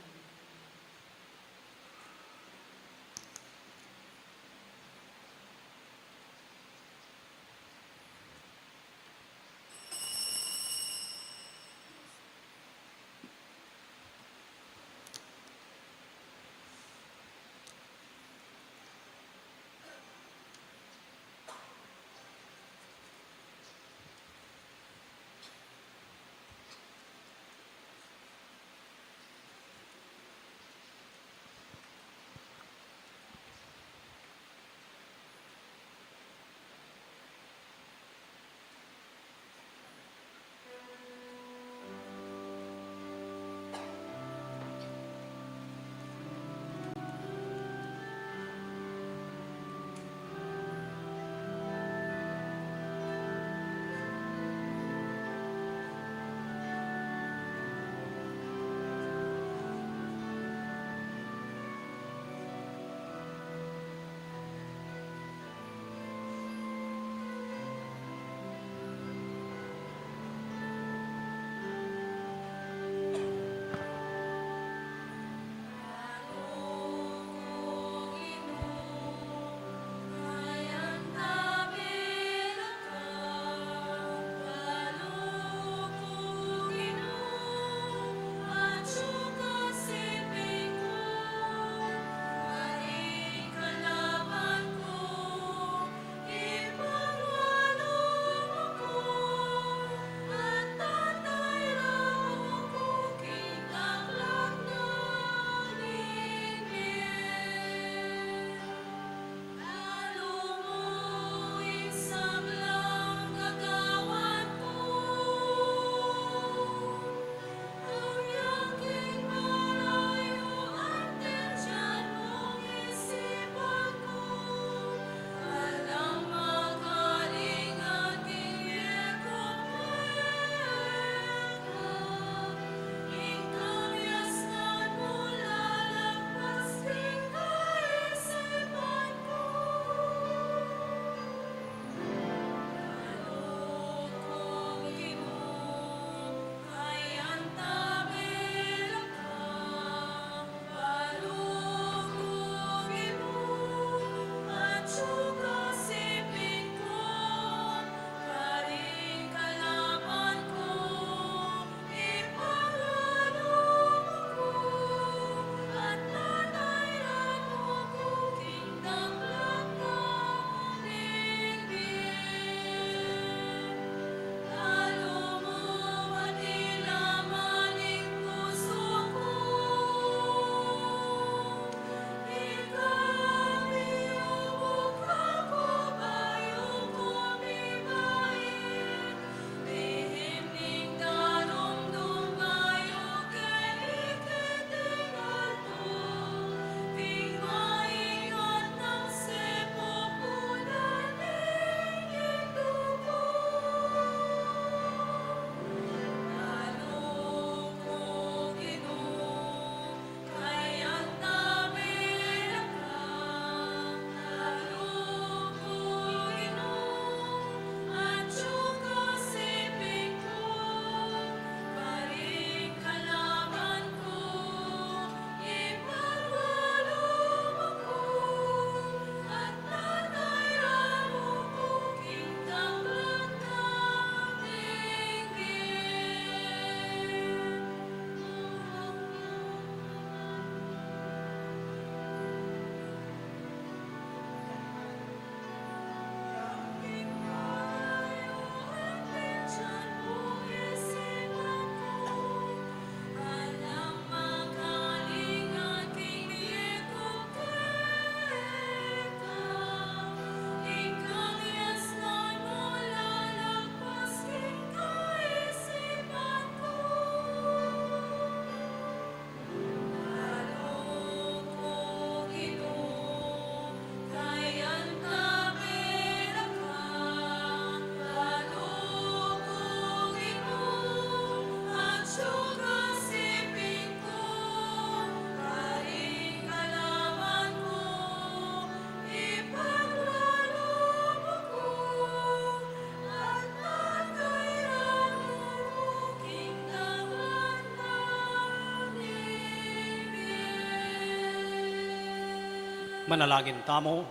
Manalangin tamu.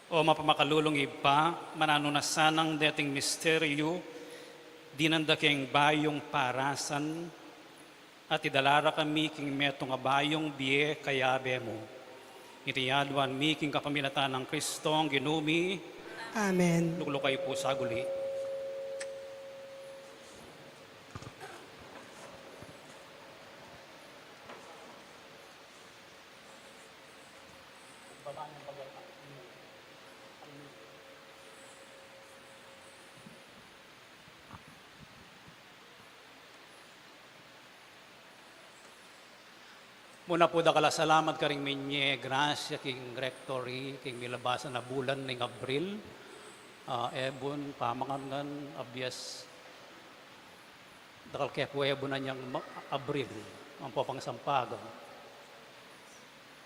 O mapamakalulung Ibpa, mananu na sanang deting misteryu, dinan da keng bayung parasan, at idala ra kami king metung a bayung bie kayabe mu. Iti adwan mi king kapamilatan nang Kristong Ginu mi. Amen. Lukluk kayu pu saguli. Muna pu, dakal a salamat karing minye grasya king Rectory, king milabasan a bulan ning Abril. Ah, ebun, pamangan ngan, abias, dakal ke pu ebun a inyang ma-, Abril, ampo pang sampaga,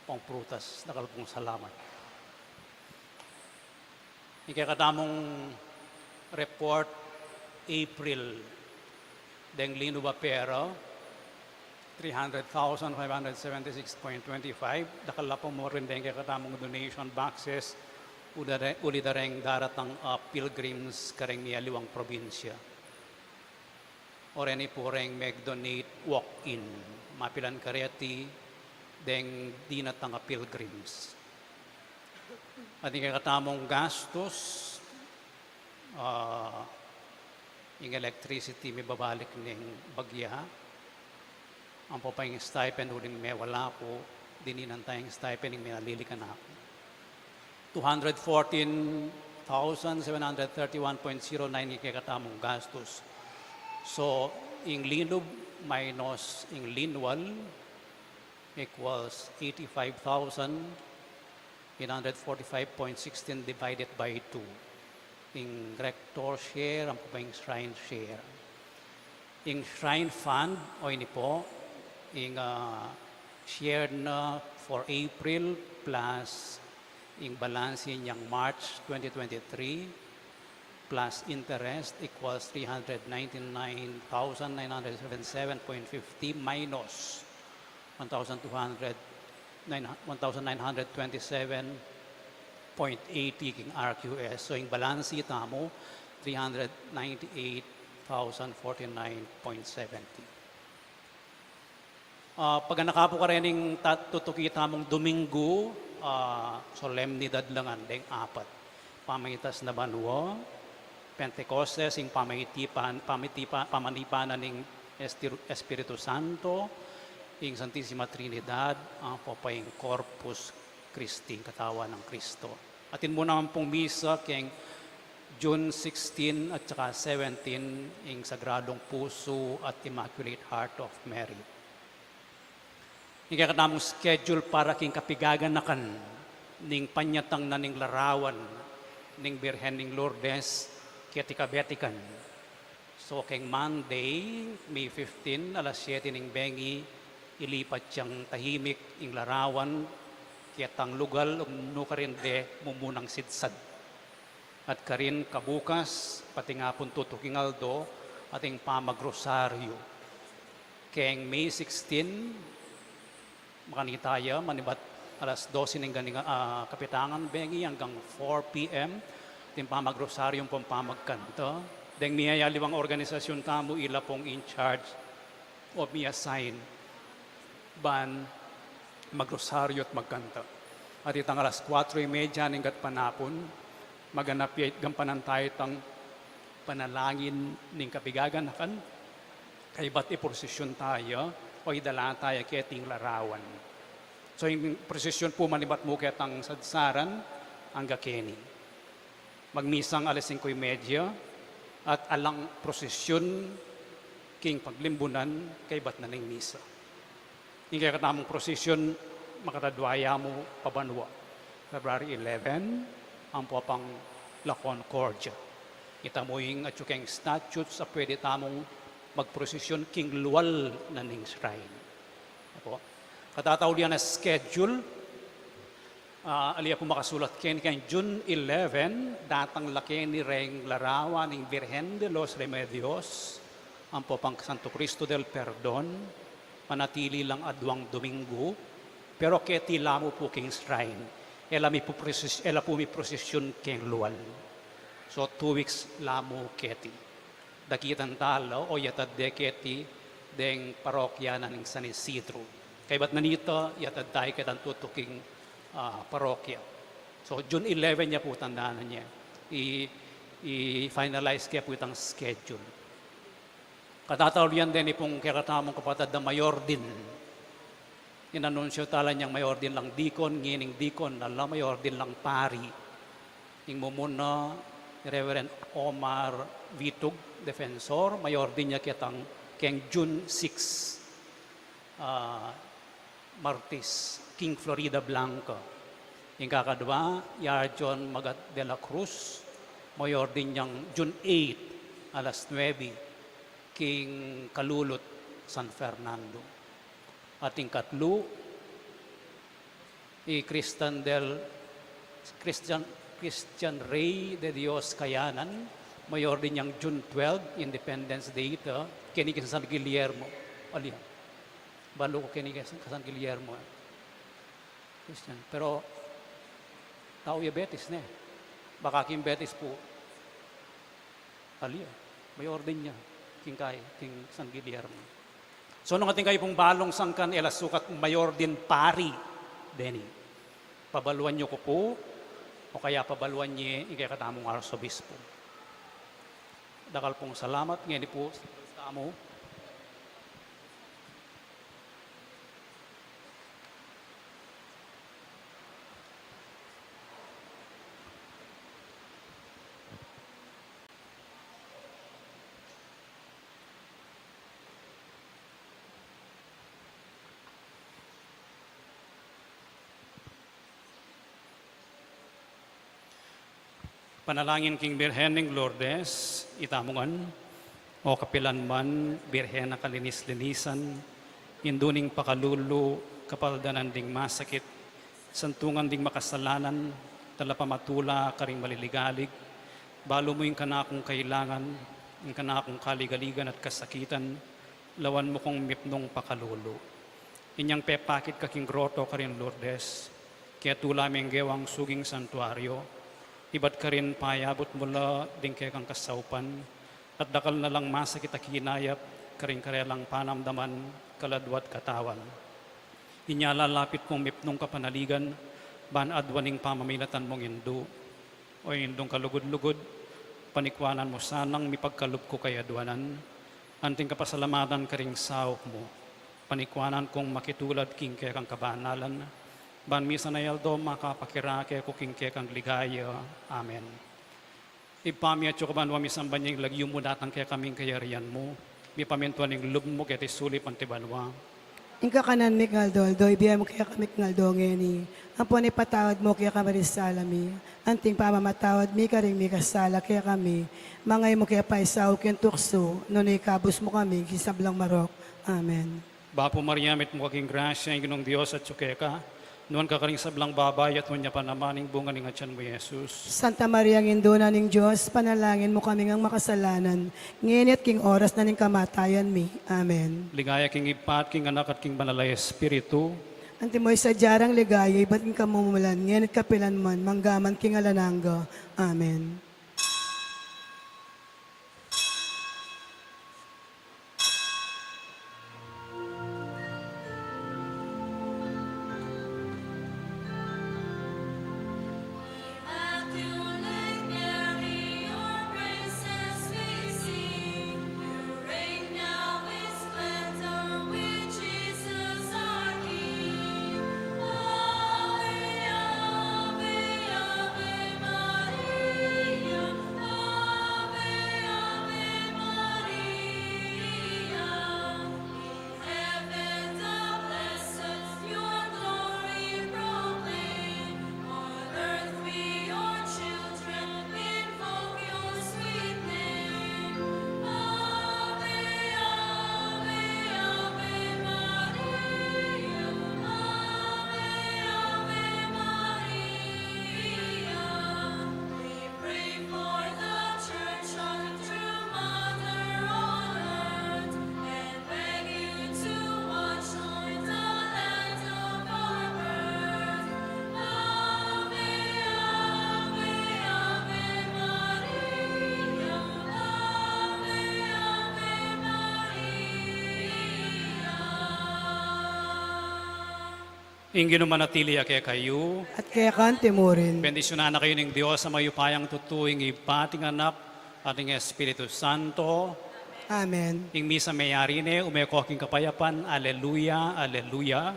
pang prutas, dakal pung salamat. Ing kekatamung report, April, deng linub a pera, three hundred thousand five hundred seventy-six point twenty-five, dakal la pu mu rin deng kekatamung donation boxes, uli da re-, uli da reng daratang a pilgrims kareng mialiwang probinsya. O reni pu reng meg-donate walk-in, mapilan kareti deng dinatang a pilgrims. At ing kekatamung gastus, ah, ing electricity mibabalik ning bagya, ampo pa ing stipend uling mewala pu, dininan taya ing stipend ing minalilikan na pu. Two hundred fourteen thousand seven hundred thirty-one point zero nine ing kekatamung gastus. So, ing linub minus ing linwal equals eighty-five thousand eight hundred forty-five point sixteen divided by two. Ing rector share, ampo pa ing shrine share. Ing shrine fund, o ini pu, ing, ah, share na for April plus ing balansi niyang March twenty twenty-three plus interest equals three hundred ninety-nine thousand nine hundred seventy-seven point fifty minus one thousand two hundred, nine, one thousand nine hundred twenty-seven point eighty king R Q S. So, ing balansi tamu, three hundred ninety-eight thousand forty-nine point seventy. Ah, paganaka pu karening tat-, tutuki tamung Domingo, ah, solemnidad la ngan deng apat. Pamaitas na banua, Pentecostes, ing pamaitipan, pamitipa-, pamanipanan ning Estir-, Espiritu Santo, ing Santisima Trinidad, ampo pa ing Corpus Christi, ing katawan nang Kristo. Atin mu naman pung misa keng June sixteen at saka seventeen, ing Sagradong Puso at Immaculate Heart of Mary. Ing kekatamung schedule para king kapigaganakan ning panyatang na ning larawan ning Birhen ning Lourdes keti Kabetikan. So, keng Monday, May fifteen, alas siyete ning bengi, ilipat yang tahimik ing larawan ketang lugal, um, nukarin de mumunang sidsad. At karin kabukas, patingapun tutuking aldo, ating pamagrosaryo. Keng May sixteen, makanita ya, manibat alas dose ning ganing, ah, kapitangan bengi anggang four P M, ating pamagrosaryo ampong pamagkanta. Deng miyayaliwang organisasyun tamu, ila pung in charge o mi-assign ban magrosaryo at magkanta. At itang alas kuatro y media ning gatpanapun, maganap ya it gampanan taya itang panalangin ning kapigaganakan, kaybat iprosesyon taya o idala taya keting larawan. So, ing prosesyon pu manibat mu ketang sadsaran angga keni. Magmisang alas singko y media at alang prosesyon king paglimbunan kaybat na ning misa. Ing kekatamung prosesyon makatadwa ya mu pabanua, February eleven, ampo pang La Concordia. Ita mu ing atyu keng statutes a pwede tamung magprosesyon king lual na ning shrine. Apo. Katataulian a schedule, ah, ali ya pu makasulat keni, keng June eleven, datang la keni reng larawan ning Virgen de los Remedios, ampo pang Santo Cristo del Perdon, manatili lang aduang Domingo, pero keti la mu pu king shrine. E la mi pu proces-, e la pu mi prosesyun keng lual. So, two weeks la mu keti. Dakitan tala o yatad de keti deng parokya na ning San Isidro. Kaybat na nita, yatad tayu ketang tutuking, ah, parokya. So, June eleven ya pu, tandanan ye. I, i-finalize ke pu itang schedule. Katataulian de ni pung kekatamung kapatad a mayor din. Inanunsyo tala yang mayor din lang dikon, ngening dikon, ala mayor din lang pari. Ing mumuna, Reverend Omar Vitug, Defensor, mayor din ya ketang keng June six, ah, Martes, king Floridablanca. Ing kakadwa, i Arjon Magat de la Cruz, mayor din yang June eight, alas nuebe, king Calulut, San Fernando. At ing katlu, i Christian del, Christian, Christian Rey de Dios Kayanan, mayor din yang June twelve, Independence Day ita, keni king San Guillermo. Alian. Balu ku keni king San Guillermo. Christian. Pero, tau ya Betis, ne? Baka king Betis pu. Alian, mayor din ya, king kay, king San Guillermo. So, nung atin kayu pung balung sangkan, e la sukat mayor din pari, deni. Pabaluan yu ku pu, o kaya pabaluan ye ing kekatamung arsobispo. Dakal pung salamat, ngeni pu, tamu. Panalangin king Birhen ning Lourdes, itamu ngan. O kapilan man, Birhen a kalinis-linisan, Indu ning pakalulu, kapaldanan ding masakit, santungan ding makasalanan, talapamatula karing maliligalig, balu mu ing kanakung kailangan, ing kanakung kaligaligan at kasakitan, lawan mu kung mipnung pakalulu. Inyang pepakit ka king groto karin Lourdes, ketula meng gewang suging santuario, ibat karin payabut mu la ding kekang kasaupan, at dakal na lang masakit a kinayap karing karelang panamdaman, kaladwa at katawan. Inya lalapit kung mipnung kapanaligan, ban aduan ing pamamilatan mung Indu. O Indung kalugud-lugud, panikwanan mu sanang mipagkalub ku kay aduanan, anting kapasalamatan karing saup mu, panikwanan kung makitulad king kekang kabanalan, ban misan a aldo makapakirake ku king kekang ligaya. Amen. Ibpa mi, atsu ka banua, misamban ya ing lagyu mu, datang kekami ing kayarian mu, mipamintuan ing lub mu keti sulip anti banua. Ing kakanan mi king aldo-aldo ibie mu kekami king aldo ngeni, ampon ipatawad mu kekami ring sala mi, anting pamamatawad mi karing mikasala kekami, manga e mu ke paisaul king tuksu, nune ikabus mu kami king sablang marok. Amen. Bapu Maria, mitmu ka king grasya, ing Ginung Dios atsu keka, nuan ka karing sablang babai, at nuan ya pa naman ing bunga ning atian mu, Jesus. Santa Maria, Indu na ning Dios, panalangin mu kaming makasalanan, ngeni at king oras na ning kamatayan mi. Amen. Ligaya king Ibpa, at king Anak, at king Banal a Espiritu. Antimo ing sadya rang ligaya ibat king kamumulan, ngeni at kapilan man, manggaman king alang angga. Amen. Ing Ginu manatili ya kekayu. At keka naman murin. Bendisyunan na kayu ning Dios a mayupayang tutu, ing Ibpa, ing Anak, at ing Espiritu Santo. Amen. Ing misa meyari ne, ume ko king kapayapan. Aleluya, aleluya.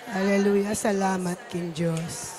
Aleluya, salamat king Dios.